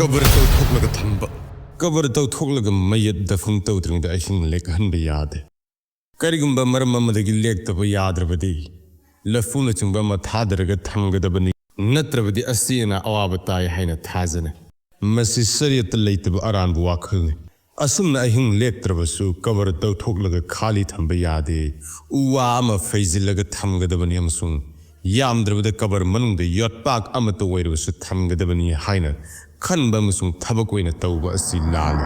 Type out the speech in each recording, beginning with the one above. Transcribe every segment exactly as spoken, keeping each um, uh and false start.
Cover ꯇꯧꯊꯣꯛꯂꯒ ꯊꯝꯕ꯫ Cover ꯇꯧꯊꯣꯛꯂꯒ ꯃꯌꯦꯠ ꯗꯐꯟ ꯇꯧꯗ꯭ꯔꯤꯉꯩꯗ ꯑꯍꯤꯡ ꯂꯦꯛꯍꯟꯕ ꯌꯥꯗꯦ꯫ ꯀꯔꯤꯒꯨꯝꯕ ꯃꯔꯝ ꯑꯃꯗꯒꯤ ꯂꯦꯛꯇꯕ ꯌꯥꯗ꯭ꯔꯕꯗꯤ, ꯂꯐꯨꯅꯆꯤꯡꯕ ꯑꯃ ꯊꯥꯗꯔꯒ ꯊꯝꯒꯗꯕꯅꯤ, ꯅꯠꯇ꯭ꯔꯕꯗꯤ ꯑꯁꯤ ꯑꯅꯥ ꯑꯋꯥꯕ ꯇꯥꯏ ꯍꯥꯏꯅ ꯊꯥꯖꯅꯩ꯫ ꯃꯁꯤ ꯁꯔꯤꯌꯠꯇ ꯂꯩꯇꯕ ꯑꯔꯥꯟꯕ ꯋꯥꯈꯜꯅꯤ꯫ ꯑꯁꯨꯝꯅ ꯑꯍꯤꯡ ꯂꯦꯛꯇ꯭ꯔꯕꯁꯨ ꯀꯕꯔ ꯇꯧꯊꯣꯛꯂꯒ ꯈꯥꯂꯤ ꯊꯝꯕ ꯌꯥꯗꯦ꯫ ꯎ ꯋꯥ ꯑꯃ ꯐꯩꯖꯤꯜꯂꯒ ꯊꯝꯒꯗꯕꯅꯤ ꯑꯃꯁꯨꯡ ꯌꯥꯝꯗ꯭ꯔꯕꯗ ꯀꯕꯔ ꯃꯅꯨꯡꯗ ꯌꯣꯠꯄꯥꯛ ꯑꯃꯠꯇ ꯑꯣꯏꯔꯕꯁꯨ ꯊꯝꯒꯗꯕꯅꯤ ꯍꯥꯏꯅ ꯈꯟꯕ ꯑꯃꯁꯨꯡ ꯊꯕꯛ ꯑꯣꯏꯅ ꯇꯧꯕ ꯑꯁꯤ ꯂꯥꯜꯂꯤ꯫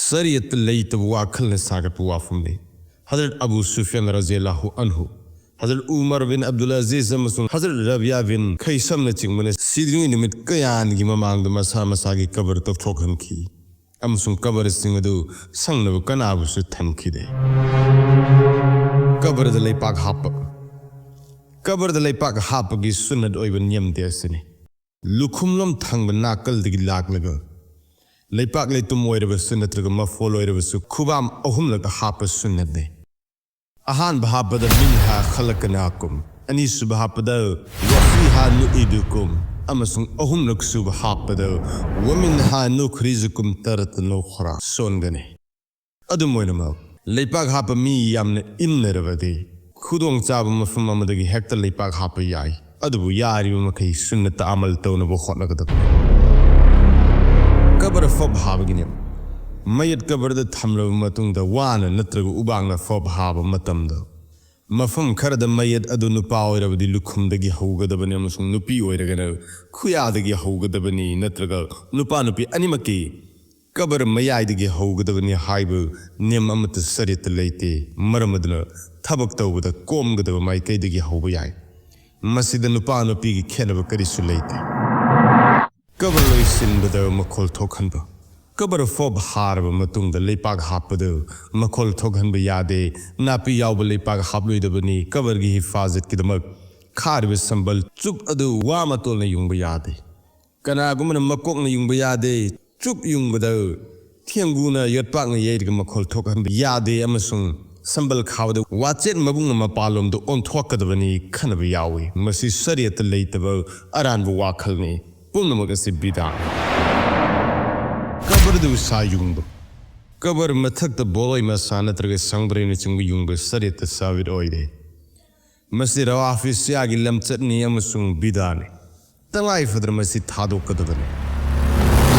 ꯁꯔꯤꯌꯠꯇ ꯂꯩꯇꯕ ꯋꯥꯈꯜꯅ ꯁꯥꯒꯠꯄ ꯋꯥꯐꯝꯅꯤ꯫ ꯍꯖꯔꯠ ꯑꯕꯨ ꯁꯨꯐꯤꯌꯥꯟ ꯔꯖꯤꯌꯜꯂꯥꯍꯨ ꯑꯟꯍꯨ, ꯍꯖꯔꯠ ꯎꯃꯔ ꯕꯤꯟ ꯑꯕꯗꯨꯜ ꯑꯖꯤꯖ ꯑꯃꯁꯨꯡ ꯍꯖꯔꯠ ꯔꯕꯤꯌꯥ ꯕꯤꯟ ꯈꯩꯁꯝꯅꯆꯤꯡꯕꯅ ꯁꯤꯗ꯭ꯔꯤꯉꯩ ꯅꯨꯃꯤꯠ ꯀꯌꯥꯅꯤꯒꯤ ꯃꯃꯥꯡꯗ ꯃꯁꯥ ꯃꯁꯥꯒꯤ ꯀꯕꯔ ꯇꯧꯊꯣꯛꯍꯟꯈꯤ ꯑꯃꯁꯨꯡ ꯀꯕꯔꯁꯤꯡ ꯑꯗꯨ ꯁꯪꯅꯕ ꯀꯅꯥꯕꯨꯁꯨ ꯊꯝꯈꯤꯗꯦ꯫ ꯀꯕꯔꯗ ꯂꯩꯄꯥꯛ ꯍꯥꯞꯄ꯫ ꯀꯕꯔꯗ ꯂꯩꯄꯥꯛ ꯍꯥꯞꯄꯒꯤ ꯁꯨꯟꯅꯠ ꯑꯣꯏꯕ ꯅꯤꯌꯝꯗꯤ ꯑꯁꯤꯅꯤ꯫ ꯂꯨꯈꯨꯝꯂꯣꯝ ꯊꯪꯕ ꯅꯥꯀꯜꯗꯒꯤ ꯂꯥꯛꯂꯒ, ꯂꯩꯄꯥꯛ ꯂꯩꯇꯨꯝ ꯑꯣꯏꯔꯕꯁꯨ ꯅꯠꯇ꯭ꯔꯒ ꯃꯐꯣꯜ ꯑꯣꯏꯔꯕꯁꯨ ꯈꯨꯕꯥꯝ ꯑꯍꯨꯝꯂꯛ ꯍꯥꯞꯄ ꯁꯨꯟꯅꯠꯅꯤ꯫ ꯑꯍꯥꯟꯕ ꯍꯥꯞꯄꯗ "ꯃꯤꯟꯍꯥ ꯈꯂꯛꯅꯥꯀꯨꯝ", ꯑꯅꯤꯁꯨꯕ ꯍꯥꯞꯄꯗ "ꯋꯐꯤꯍꯥ ꯅꯨꯏꯗꯨꯀꯨꯝ", ꯑꯃꯁꯨꯡ ꯑꯍꯨꯝꯂꯛ ꯁꯨꯕ ꯍꯥꯞꯄꯗ "ꯋꯃꯤꯟꯍꯥ ꯅꯨꯈ꯭ꯔꯤꯖꯨꯀꯨꯝ ꯇꯔꯇ ꯅꯨꯈ꯭ꯔꯥ" ꯁꯣꯟꯒꯅꯤ꯫ ꯑꯗꯨꯝ ꯑꯣꯏꯅꯃꯛ, ꯂꯩꯄꯥꯛ ꯍꯥꯞꯄ ꯃꯤ ꯌꯥꯝꯅ ꯏꯟꯅꯔꯕꯗꯤ, ꯈꯨꯗꯣꯡꯆꯥꯕ ꯃꯐꯝ ꯑꯃꯗꯒꯤ ꯍꯦꯛꯇ ꯂꯩꯄꯥꯛ ꯍꯥꯞꯄ ꯌꯥꯏ, ꯑꯗꯨꯕꯨ ꯌꯥꯔꯤꯕ ꯃꯈꯩ ꯁꯨꯟꯅꯠꯇ ꯑꯃꯜ ꯇꯧꯅꯕ ꯍꯣꯠꯅꯒꯗꯕꯅꯤ꯫ ꯀꯕꯔ ꯐꯣꯞ ꯍꯥꯕꯒꯤꯅꯤ꯫ ꯃꯌꯦꯠ ꯀꯕꯔꯗ ꯊꯝꯂꯕ ꯃꯇꯨꯡꯗ ꯋꯥꯅ ꯅꯠꯇ꯭ꯔꯒ ꯎꯕꯥꯛꯅ ꯐꯣꯞ ꯍꯥꯕ ꯃꯇꯝꯗ, ꯃꯐꯝ ꯈꯔꯗ ꯃꯌꯦꯠ ꯑꯗꯨ ꯅꯨꯄꯥ ꯑꯣꯏꯔꯕꯗꯤ ꯂꯨꯈꯨꯝꯗꯒꯤ ꯍꯧꯒꯗꯕꯅꯤ ꯑꯃꯁꯨꯡ ꯅꯨꯄꯤ ꯑꯣꯏꯔꯒꯅ ꯈꯨꯌꯥꯗꯒꯤ ꯍꯧꯒꯗꯕꯅꯤ, ꯅꯠꯇ꯭ꯔꯒ ꯅꯨꯄꯥ ꯅꯨꯄꯤ ꯑꯅꯤꯃꯛꯀꯤ ꯀꯕꯔ ꯃꯌꯥꯏꯗꯒꯤ ꯍꯧꯒꯗꯕꯅꯤ ꯍꯥꯏꯕ ꯅꯤꯌꯝ ꯑꯃꯠꯇ ꯁꯔꯤꯌꯠꯇ ꯂꯩꯇꯦ꯫ ꯃꯔꯝ ꯑꯗꯨꯅ ꯊꯕꯛ ꯇꯧꯕꯗ ꯀꯣꯝꯒꯗꯕ ꯃꯥꯏꯀꯩꯗꯒꯤ ꯍꯧꯕ ꯌꯥꯏ꯫ ꯃꯁꯤꯗ ꯅꯨꯄꯥ ꯅꯨꯄꯤꯒꯤ ꯈꯦꯠꯅꯕ ꯀꯔꯤꯁꯨ ꯂꯩꯇꯦ꯫ ꯀꯕꯔ ꯂꯣꯏꯁꯤꯟꯕꯗ ꯃꯈꯣꯜ ꯊꯣꯛꯍꯟꯕ꯫ ꯀꯕꯔ ꯐꯣꯞ ꯍꯥꯔꯕ ꯃꯇꯨꯡꯗ ꯂꯩꯄꯥꯛ ꯍꯥꯞꯄꯗ ꯃꯈꯣꯜ ꯊꯣꯛꯍꯟꯕ ꯌꯥꯗꯦ꯫ ꯅꯥꯄꯤ ꯌꯥꯎꯕ ꯂꯩꯄꯥꯛ ꯍꯥꯞꯂꯣꯏꯗꯕꯅꯤ꯫ ꯀꯕꯔꯒꯤ ꯍꯤꯐꯥꯖꯠꯀꯤꯗꯃꯛ ꯈꯥꯔꯤꯕ ꯁꯝꯕꯜ, ꯆꯨꯞ ꯑꯗꯨ ꯋꯥ ꯃꯇꯣꯜꯅ ꯌꯨꯡꯕ ꯌꯥꯗꯦ꯫ ꯀꯅꯥꯒꯨꯝꯕꯅ ꯃꯀꯣꯛꯅ ꯌꯨꯡꯕ ꯌꯥꯗꯦ꯫ ꯆꯨꯞ ꯌꯨꯡꯕꯗ ꯊꯦꯡꯒꯨꯅ ꯌꯣꯠꯄꯥꯛꯅ ꯌꯩꯔꯒ ꯃꯈꯣꯜ ꯊꯣꯛꯍꯟꯕ ꯌꯥꯗꯦ ꯑꯃꯁꯨꯡ ꯁꯝꯕꯜ ꯈꯥꯕꯗ ꯋꯥꯆꯦꯠ ꯃꯕꯨꯡꯅ ꯃꯄꯥꯟꯂꯣꯝꯗ ꯑꯣꯟꯊꯣꯛꯀꯗꯕꯅꯤ ꯈꯟꯅꯕ ꯌꯥꯎꯏ꯫ ꯃꯁꯤ ꯁꯔꯤꯌꯠꯇ ꯂꯩꯇꯕ ꯑꯔꯥꯟꯕ ꯋꯥꯈꯜꯅꯤ꯫ ꯄꯨꯝꯅꯃꯛ ꯑꯁꯤ ꯕꯤꯗꯥꯅꯤ꯫ ꯀꯕꯔꯗ ꯎꯁꯥ ꯌꯨꯡꯕ꯫ ꯀꯕꯔ ꯃꯊꯛꯇ ꯕꯣꯂꯣꯏ ꯃꯁꯥ ꯅꯠꯇ꯭ꯔꯒ ꯁꯪꯕ꯭ꯔꯩꯅꯆꯤꯡꯕ ꯌꯨꯡꯕ ꯁꯔꯤꯌꯠꯇ ꯁꯥꯕꯤꯠ ꯑꯣꯏꯗꯦ꯫ ꯃꯁꯤ ꯔꯋꯥꯐꯤ ꯁꯤꯌꯥꯒꯤ ꯂꯝꯆꯠꯅꯤ ꯑꯃꯁꯨꯡ ꯕꯤꯗꯥꯅꯤ꯫ ꯇꯉꯥꯏ ꯐꯗꯅ ꯃꯁꯤ ꯊꯥꯗꯣꯛꯀꯗꯕꯅꯤ꯫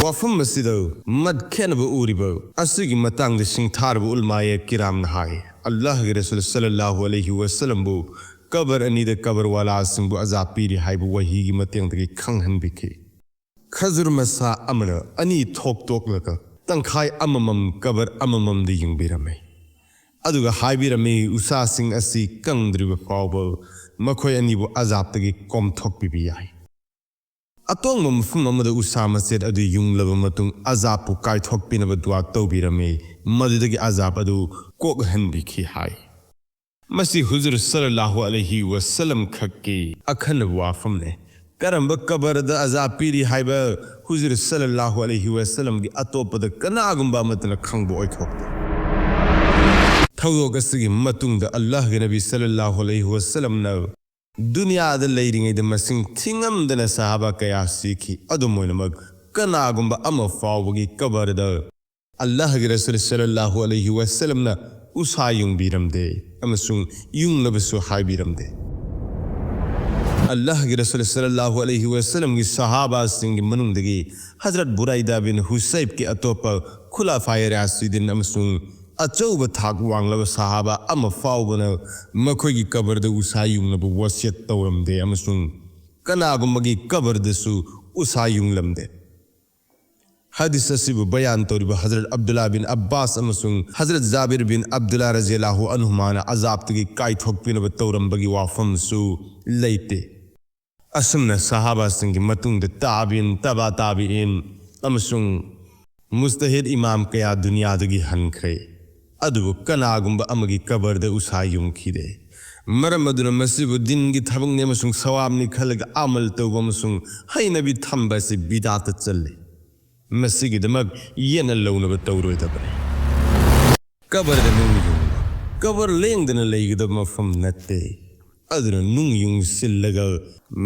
ꯋꯥꯐꯝ ꯑꯁꯤꯗ ꯃꯠ ꯈꯦꯠꯅꯕ ꯎꯔꯤꯕ ꯑꯁꯤꯒꯤ ꯃꯇꯥꯡꯗ ꯁꯤꯡꯊꯥꯔꯕ ꯎꯂꯃꯥꯌꯦ ꯀꯤꯔꯥꯝꯅ ꯍꯥꯏ, ꯑꯜꯂꯥꯍꯒꯤ ꯔꯁꯨꯜ ꯁꯜꯂꯜꯂꯥꯍꯨ ꯑꯂꯩꯍꯤ ꯋꯁꯜꯂꯝꯕꯨ ꯀꯕꯔ ꯑꯅꯤꯗ ꯀꯕꯔ ꯋꯥꯂꯥꯁꯤꯡꯕꯨ ꯑꯖꯥꯕ ꯄꯤꯔꯤ ꯍꯥꯏꯕ ꯋꯥꯍꯤꯒꯤ ꯃꯇꯦꯡꯗꯒꯤ ꯈꯪꯍꯟꯕꯤꯈꯤ꯫ ꯈꯖꯨꯔ ꯃꯁꯥ ꯑꯃꯅ ꯑꯅꯤ ꯊꯣꯛꯇꯣꯛꯂꯒ ꯇꯪꯈꯥꯏ ꯑꯃꯃꯝ ꯀꯕꯔ ꯑꯃꯃꯝꯗ ꯌꯨꯡꯕꯤꯔꯝꯃꯤ꯫ ꯑꯗꯨꯒ ꯍꯥꯏꯕꯤꯔꯝꯃꯤ, ꯎꯁꯥꯁꯤꯡ ꯑꯁꯤ ꯀꯪꯗ꯭ꯔꯤꯕ ꯐꯥꯎꯕ ꯃꯈꯣꯏ ꯑꯅꯤꯕꯨ ꯑꯖꯥꯕꯇꯒꯤ ꯀꯣꯝꯊꯣꯛꯄꯤꯕ ꯌꯥꯏ꯫ ꯑꯇꯣꯡꯕ ꯃꯐꯝ ꯑꯃꯗ ꯎꯁꯥ ꯃꯆꯦꯠ ꯑꯗꯨ ꯌꯨꯡꯂꯕ ꯃꯇꯨꯡ ꯑꯖꯥꯕꯄꯨ ꯀꯥꯏꯊꯣꯛꯄꯤꯅꯕ ꯗꯨꯋꯥ ꯇꯧꯕꯤꯔꯝꯃꯤ, ꯃꯗꯨꯗꯒꯤ ꯑꯖꯥꯕ ꯑꯗꯨ ꯀꯣꯛꯍꯟꯕꯤꯈꯤ ꯍꯥꯏ꯫ ꯃꯁꯤ ꯍꯨꯖꯨꯔ ꯁꯜꯂꯜꯂꯥꯍꯨ ꯑꯂꯩꯍꯤ ꯋꯁꯜꯂꯝ ꯈꯛꯀꯤ ꯑꯈꯟꯅꯕ ꯋꯥꯐꯝꯅꯤ꯫ ꯀꯔꯝꯕ ꯀꯕꯔꯗ ꯑꯖꯥꯕ ꯄꯤꯔꯤ ꯍꯥꯏꯕ ꯍꯨꯖꯨꯔ ꯁꯜꯂꯜꯂꯥꯍꯨ ꯑꯂꯩꯍꯤ ꯋꯁꯜꯂꯝꯒꯤ ꯑꯇꯣꯞꯄꯗ ꯀꯅꯥꯒꯨꯝꯕ ꯑꯃꯠꯇꯅ ꯈꯪꯕ ꯑꯣꯏꯊꯣꯛꯇꯦ꯫ ꯊꯧꯗꯣꯛ ꯑꯁꯤꯒꯤ ꯃꯇꯨꯡꯗ ꯑꯜꯂꯥꯍꯒꯤ ꯅꯕꯤ ꯁꯜꯂꯜꯂꯥꯍꯨ ꯑꯂꯩꯍꯤ ꯋꯁꯜꯂꯝꯅ ꯗꯨꯅꯤꯌꯥꯗ ꯂꯩꯔꯤꯉꯩꯗ ꯃꯁꯤꯡ ꯊꯤꯉꯝꯗꯅ ꯁꯍꯥꯕꯥ ꯀꯌꯥ ꯁꯤꯈꯤ꯫ ꯑꯗꯨꯝ ꯑꯣꯏꯅꯃꯛ, ꯀꯅꯥꯒꯨꯝꯕ ꯑꯃ ꯐꯥꯎꯕꯒꯤ ꯀꯕꯔꯗ ꯑꯜꯂꯥꯍꯒꯤ ꯔꯁꯨꯜ ꯁꯜꯂꯜꯂꯥꯍꯨ ꯑꯂꯩꯍꯤ ꯋꯁꯜꯂꯝꯅ ꯎꯁꯥ ꯌꯨꯡꯕꯤꯔꯝꯗꯦ ꯑꯃꯁꯨꯡ ꯌꯨꯡꯅꯕꯁꯨ ꯍꯥꯏꯕꯤꯔꯝꯗꯦ꯫ ꯑꯜꯂꯥꯍꯒꯤ ꯔꯁꯨꯜ ꯁꯜꯂꯜꯂꯥꯍꯨ ꯑꯂꯩꯍꯤ ꯋꯁꯜꯂꯝꯒꯤ ꯁꯍꯥꯕꯥꯁꯤꯡꯒꯤ ꯃꯅꯨꯡꯗꯒꯤ ꯍꯖꯔꯠ ꯕꯨꯔꯥꯏꯗꯥ ꯕꯤꯟ ꯍꯨꯁꯩꯕꯀꯤ ꯑꯇꯣꯞꯄ ꯈꯨꯂꯥꯐꯥꯏ ꯔꯥꯁꯤꯗꯤꯟ ꯑꯃꯁꯨꯡ ꯑꯆꯧꯕ ꯊꯥꯛ ꯋꯥꯡꯂꯕ ꯁꯍꯥꯕꯥ ꯑꯃ ꯐꯥꯎꯕꯅ ꯃꯈꯣꯏꯒꯤ ꯀꯕꯔꯗ ꯎꯁꯥ ꯌꯨꯡꯅꯕ ꯋꯁꯤꯌꯠ ꯇꯧꯔꯝꯗꯦ ꯑꯃꯁꯨꯡ ꯀꯅꯥꯒꯨꯝꯕꯒꯤ ꯀꯕꯔꯗꯁꯨ ꯎꯁꯥ ꯌꯨꯡꯂꯝꯗꯦ꯫ ꯍꯗꯤꯁ ꯑꯁꯤꯕꯨ ꯕꯌꯥꯟ ꯇꯧꯔꯤꯕ ꯍꯖꯔꯠ ꯑꯕꯗꯨꯜꯂꯥ ꯕꯤꯟ ꯑꯕꯕꯥꯁ ꯑꯃꯁꯨꯡ ꯍꯖꯔꯠ ꯖꯥꯕꯤꯔ ꯕꯤꯟ ꯑꯕꯗꯨꯜꯂꯥ ꯔꯖꯤꯌꯜꯂꯥꯍꯨ ꯑꯟꯍꯨꯃꯥꯅ ꯑꯖꯥꯕꯇꯒꯤ ꯀꯥꯏꯊꯣꯛꯄꯤꯅꯕ ꯇꯧꯔꯝꯕꯒꯤ ꯋꯥꯐꯝꯁꯨ ꯂꯩꯇꯦ꯫ ꯑꯁꯨꯝꯅ ꯁꯍꯥꯕꯥꯁꯤꯡꯒꯤ ꯃꯇꯨꯡꯗ ꯇꯥꯕꯤꯟ, ꯇꯕꯥ ꯇꯥꯕꯤꯟ ꯑꯃꯁꯨꯡ ꯃꯨꯖꯇꯍꯤꯗ ꯏꯃꯥꯝ ꯀꯌꯥ ꯗꯨꯅꯤꯌꯥꯗꯒꯤ ꯍꯟꯈ꯭ꯔꯦ, ꯑꯗꯨꯕꯨ ꯀꯅꯥꯒꯨꯝꯕ ꯑꯃꯒꯤ ꯀꯕꯔꯗ ꯎꯁꯥ ꯌꯨꯡꯈꯤꯗꯦ꯫ ꯃꯔꯝ ꯑꯗꯨꯅ ꯃꯁꯤꯕꯨ ꯗꯤꯟꯒꯤ ꯊꯕꯛꯅꯤ ꯑꯃꯁꯨꯡ ꯁꯋꯥꯕꯅꯤ ꯈꯜꯂꯒ ꯑꯃꯜ ꯇꯧꯕ ꯑꯃꯁꯨꯡ ꯍꯩꯅꯕꯤ ꯊꯝꯕ ꯑꯁꯤ ꯕꯤꯗꯥꯠꯇ ꯆꯜꯂꯤ꯫ ꯃꯁꯤꯒꯤꯗꯃꯛ ꯌꯦꯠꯅ ꯂꯧꯅꯕ ꯇꯧꯔꯣꯏꯗꯕꯅꯤ꯫ ꯀꯕꯔꯗ ꯅꯨꯡ ꯌꯨꯡꯕ꯫ ꯀꯕꯔ ꯂꯦꯡꯗꯅ ꯂꯩꯒꯗꯕ ꯃꯐꯝ ꯅꯠꯇꯦ, ꯑꯗꯨꯅ ꯅꯨꯡ ꯌꯨꯡꯁꯤꯜꯂꯒ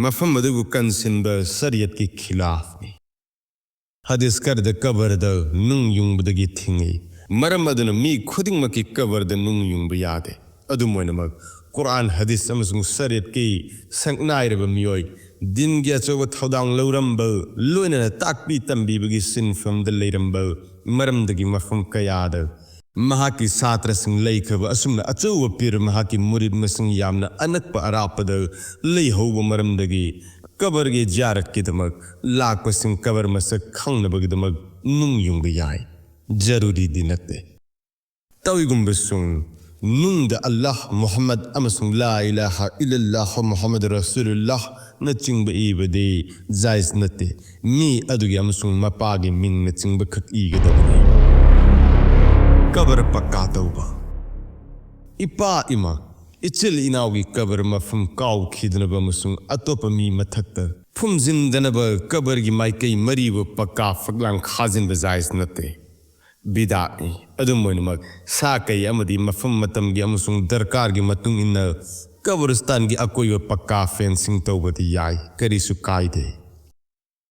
ꯃꯐꯝ ꯑꯗꯨꯕꯨ ꯀꯟꯁꯤꯟꯕ ꯁꯔꯤꯌꯠꯀꯤ ꯈꯤꯂꯥꯐꯅꯤ꯫ ꯍꯗꯤꯁ ꯈꯔꯗ ꯀꯕꯔꯗ ꯅꯨꯡ ꯌꯨꯡꯕꯗꯒꯤ ꯊꯤꯡꯏ꯫ ꯃꯔꯝ ꯑꯗꯨꯅ ꯃꯤ ꯈꯨꯗꯤꯡꯃꯛꯀꯤ ꯀꯕꯔꯗ ꯅꯨꯡ ꯌꯨꯡꯕ ꯌꯥꯗꯦ꯫ ꯑꯗꯨꯝ ꯑꯣꯏꯅꯃꯛ, ꯀꯨꯔꯥꯟ, ꯍꯗꯤꯁ ꯑꯃꯁꯨꯡ ꯁꯔꯤꯌꯠꯀꯤ ꯁꯛꯅꯥꯏꯔꯕ ꯃꯤꯑꯣꯏ, ꯗꯤꯟꯒꯤ ꯑꯆꯧꯕ ꯊꯧꯗꯥꯡ ꯂꯧꯔꯝꯕ, ꯂꯣꯏꯅꯅ ꯇꯥꯛꯄꯤ ꯇꯝꯕꯤꯕꯒꯤ ꯁꯤꯟꯐꯝꯗ ꯂꯩꯔꯝꯕ ꯃꯔꯝꯗꯒꯤ ꯃꯐꯝ ꯀꯌꯥꯗ ꯃꯍꯥꯛꯀꯤ ꯁꯥꯇ꯭ꯔꯁꯤꯡ ꯂꯩꯈ꯭ꯔꯕ ꯑꯁꯨꯝꯅ ꯑꯆꯧꯕ ꯄꯤꯔ ꯃꯍꯥꯛꯀꯤ ꯃꯨꯔꯤꯗ ꯃꯁꯤꯡ ꯌꯥꯝꯅ ꯑꯅꯛꯄ ꯑꯔꯥꯞꯄꯗ ꯂꯩꯍꯧꯕ ꯃꯔꯝꯗꯒꯤ ꯀꯕꯔꯒꯤ ꯖꯤꯌꯥꯔꯠꯀꯤꯗꯃꯛ ꯂꯥꯛꯄꯁꯤꯡ ꯀꯕꯔ ꯃꯁꯛ ꯈꯪꯅꯕꯒꯤꯗꯃꯛ ꯅꯨꯡ ꯌꯨꯡꯕ ꯌꯥꯏ꯫ ꯖꯔꯨꯔꯤꯗꯤ ꯅꯠꯇꯦ꯫ ꯇꯧꯏꯒꯨꯝꯕꯁꯨꯡ ꯅꯨꯡꯗ ꯑꯜꯂꯥꯍ, ꯃꯨꯍꯝꯃꯗ ꯑꯃꯁꯨꯡ ꯂꯥ ꯏꯂꯥꯍ ꯏꯜꯂꯜꯂꯥꯍ ꯃꯨꯍꯝꯃꯗ ꯔꯁꯨꯂꯨꯜꯂꯥꯍꯅꯆꯤꯡꯕ ꯏꯕꯗꯤ ꯖꯥꯏꯖ ꯅꯠꯇꯦ꯫ ꯃꯤ ꯑꯗꯨꯒꯤ ꯑꯃꯁꯨꯡ ꯃꯄꯥꯒꯤ ꯃꯤꯡꯅꯆꯤꯡꯕ ꯈꯛ ꯏꯒꯗꯕꯅꯤ꯫ ꯀꯕꯔ ꯄꯛꯀꯥ ꯇꯧꯕ꯫ ꯏꯄꯥ ꯏꯃꯥ, ꯏꯆꯤꯜ ꯏꯅꯥꯎꯒꯤ ꯀꯕꯔ ꯃꯐꯝ ꯀꯥꯎꯈꯤꯗꯅꯕ ꯑꯃꯁꯨꯡ ꯑꯇꯣꯞꯄ ꯃꯤ ꯃꯊꯛꯇ ꯐꯨꯝꯖꯤꯟꯗꯅꯕ ꯀꯕꯔꯒꯤ ꯃꯥꯏꯀꯩ ꯃꯔꯤꯕꯨ ꯄꯛꯀꯥ ꯐꯛꯂꯥꯡ ꯈꯥꯖꯤꯟꯕ ꯖꯥꯏꯖ ꯅꯠꯇꯦ꯫ ꯕꯤꯗꯥꯠꯅꯤ꯫ ꯑꯗꯨꯝ ꯑꯣꯏꯅꯃꯛ, ꯁꯥ ꯀꯩ ꯑꯃꯗꯤ ꯃꯐꯝ ꯃꯇꯝꯒꯤ ꯑꯃꯁꯨꯡ ꯗꯔꯀꯥꯔꯒꯤ ꯃꯇꯨꯡ ꯏꯟꯅ ꯀꯕꯔꯁꯇꯥꯟꯒꯤ ꯑꯀꯣꯏꯕ ꯄꯛꯀꯥ ꯐꯦꯟꯁꯤꯡ ꯇꯧꯕꯗꯤ ꯌꯥꯏ, ꯀꯔꯤꯁꯨ ꯀꯥꯏꯗꯦ꯫